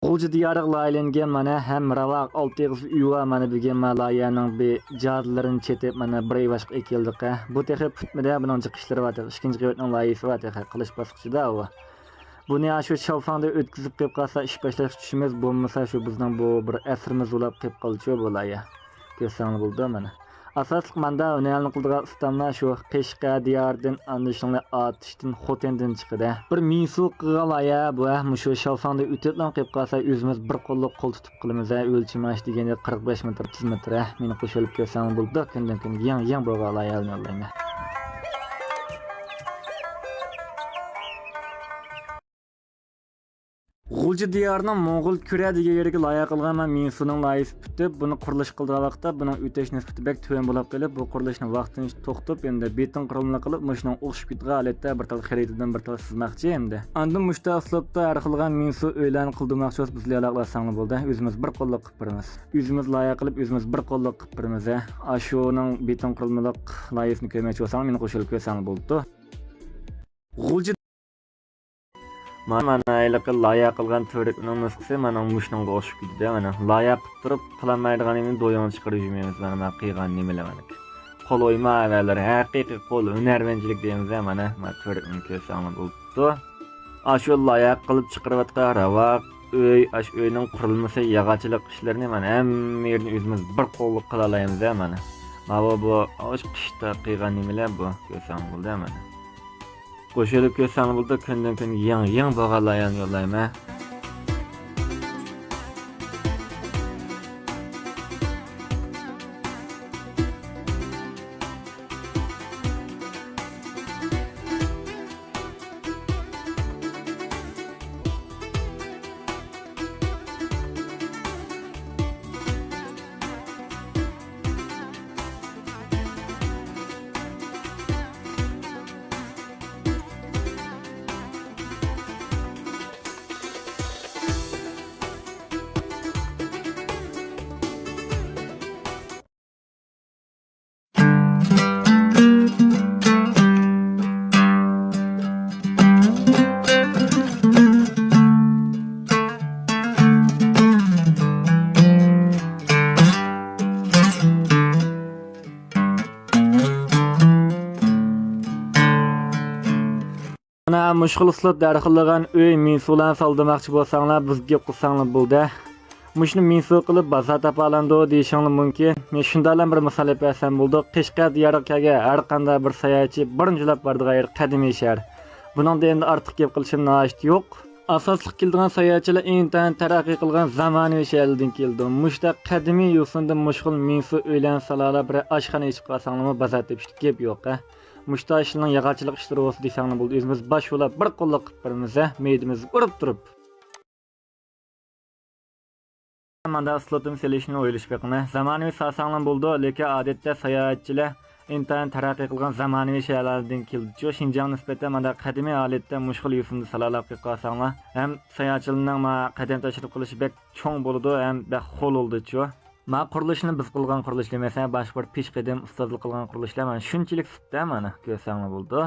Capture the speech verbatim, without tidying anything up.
غۇلجا دىيارىغا لايىھەلەنگەن مانا ھەم راۋاق ئالتە ئېغىز ئۆي بار. مانا بۈگۈن مانا لايىھەنىڭ بىر جادىلىرىنى چېتىپ، مانا بىر ئىۋاشقا ئېكىلدۇق. بۇ تېخى پۈتمىدى، بۇنىڭ جىق ئىشلىرى بار تېخى. ئىككىنچى قېۋەتنىڭ لايىھەسى بار تېخى، قىلىش باسقۇچىدا ئۇ. بۇنى ئاشۇ شاۋفاڭدا ئۆتكۈزۈپ قېلىپ قالسا، ئىش باشلاشقا چۈشىمىز، بولمىسا شۇ بىزنىڭ بۇ بىر ئەسىرىمىز بولاپ قېلىپ قالىدىچۇ بۇ لايىھە. كۆرسەڭلار بولىدۇ مانا. ئاساسلىق ماندا ھۈنەرنى قىلىدىغان ئۇستاملار شۇ قەشقەر دىيارىدىن، ئاندىن شۇنىڭ ئاتۇشتىن، خوتەندىن چىقىدۇ. بىر مىنسۇ قىلغان لايىھە بۇ، ھە، مۇشۇ شاۋفاڭدا ئۆتۈپلا قېلىپ قالسا، ئۆزىمىز بىر قوللۇق قول تۇتۇپ قىلىمىز، ھە، ئۆلچىمى ئاشۇ دېگەندە قىرىق بەش مېتىر، ئوتتۇز مېتىر، ھە، مېنى قوشۇلۇپ كۆرسەڭلار بولىدۇ، كۈندىن كۈنگە يېڭى، يېڭى بولغان لايىھەلەرنى يوللايمەن. غۇلجا دىيارىنىڭ موڭغۇل كۈرە دېگەن يېرىگە لايىھە قىلغان مەن مىنسۇنىڭ لايىھىسى پۈتۈپ، بۇنى قۇرۇلۇش قىلىدىغان ۋاقىتتا بۇنىڭ ئۆتەش نىسبىتى بەك تۆۋەن بولاپ قېلىپ، بۇ قۇرۇلۇشنى ۋاقتىنچە توختىتىپ، ئەمدى بېتون قۇرۇلمىلىق قىلىپ، مۇشۇنىڭ ئوخشىشىپ كېتىدىغان ھالەتتە بىر تال خەرىتىدىن بىر تال سىزماقچى ئەمدى. ئاندىن مۇشۇنداق ئۇسلۇبتا ھەر خىلغان مىنسۇ ئۆيلەرنى قىلدۇرماقچى بولسا، بىزلەرگە ئالاقىلاشساڭلار بولىدۇ. ئۆزىمىز بىر قوللۇق قىلىپ بېرىمىز. ئۆزىمىز لايىھە قىلىپ، ئۆزىمىز بىر قوللۇق قىلىپ بېرىمىز، ھە. ئاشۇنىڭ بېتون قۇرۇلمىلىق لايىھىسىنى كۆرمەكچى بولساڭلار، مېنى قوشۇلۇپ كۆرسەڭلار بولىدۇ. غۇلجا مانا، مانا ھېلىقى لايىھە قىلغان تۈۋرۈكنىڭ نۇسخىسى مانا مۇشۇنىڭغا ئوخشىشىپ كېتىدۇ. مانا لايىھە قىلىپ تۇرۇپ، قىلالمايدىغىنىمنى دويۇڭغا چىقىرىپ يۈرمەيمىز. مانا، مانا قىلغان نېمىلەر مانا. قول ئويما ئەۋەلىرى، ھەقىقىي قول ھۈنەرۋەنچىلىك دەيمىز، مانا، مانا تۈۋرۈكنى كۆرسەڭلار بولۇپتۇ. ئاشۇ لايىھە قىلىپ چىقىرىۋاتقان راۋاق ئۆي، ئاشۇ ئۆينىڭ قۇرۇلمىسى، ياغاچچىلىق ئىشلىرىنى مانا ھەممە يېرىنى ئۆزىمىز بىر قوللۇق قىلالايمىز، مانا. ماۋۇ بۇ، ئاشۇ قىشتا قىلغان نېمىلەر بۇ، كۆرسەڭلار بولىدۇ، مانا. قوشۇلۇپ كۆرسەڭلار بولىدۇ، كۈندىن كۈنگە يېڭى، يېڭى بولغان لايىھەلەرنى يوللايمەن. مانا مۇشۇ خىل ئۇسلۇبتا ھەر خىللىغان ئۆي، مىنسۇلارنى سالدۇرماقچى بولساڭلار، بىزگە گەپ قىلساڭلار بولدى. مۇشۇنى مىنسۇ قىلىپ بازار تاپالامدۇ دېيىشىڭلار مۇمكىن. مەن شۇنداقلا بىر مىسال ئېلىپ بەرسەم بولىدۇ. قەشقەر دىيارىغا كەلگەن ھەر قانداق بىر ساياھەتچى بىرىنچىلاپ بارىدىغان يەر قەدىمىي شەھەر. بۇنىڭدا ئەمدى ئارتۇق گەپ قىلىشىم ناھايىتى يوق. ئاساسلىق كېلىدىغان ساياھەتچىلەر ئىنتايىن تەرەققىي قىلغان زامانىۋى شەھەرلەردىن كېلىدۇ. مۇشۇنداق قەدىمىي يوسۇندا مۇشۇ خىل مىنسۇ ئۆيلەرنى سالالاپ، بىر ئاشخانا ئېچىپ قالساڭلارمۇ بازار تېپىشتا گەپ يوق، ھە. مۇشۇنداق ئىشلارنىڭ ياغاچچىلىق ئىشلىرى بولسا دېسەڭلار بولىدۇ. ئۆزىمىز باش بولاپ بىر قوللۇق قىلىپ بېرىمىز، ھە، مەيدىمىزگە ئۇرۇپ تۇرۇپ. مانداق ئىسلوتىم سېلىشنى ئويلىشىپ بېقىڭ. زامانىۋى سالساڭلار بولىدۇ، لېكىن ئادەتتە ساياھەتچىلەر ئىنتايىن تەرەققىي قىلغان زامانىۋى شەھەرلەردىن كېلىدىچۇ. شىنجاڭغا نىسبەتەن مانداق قەدىمىي ھالەتتە مۇشۇ خىل يوسۇندا سالالاپ قېلىپ قالساڭلار، ھەم ساياھەتچىلەرنىڭ ما قەدەم تەشرىپ قىلىشى بەك چوڭ بولىدۇ ھەم بەك خول بولىدۇچۇ. ما قۇرۇلۇشنى بىز قىلغان قۇرۇلۇش ئەمەس، باشقا بىر پېشقەدەم ئۇستازلار قىلغان قۇرۇلۇشلار مانا شۇنچىلىك سۈپتە مانا كۆرسەڭلار بولىدۇ.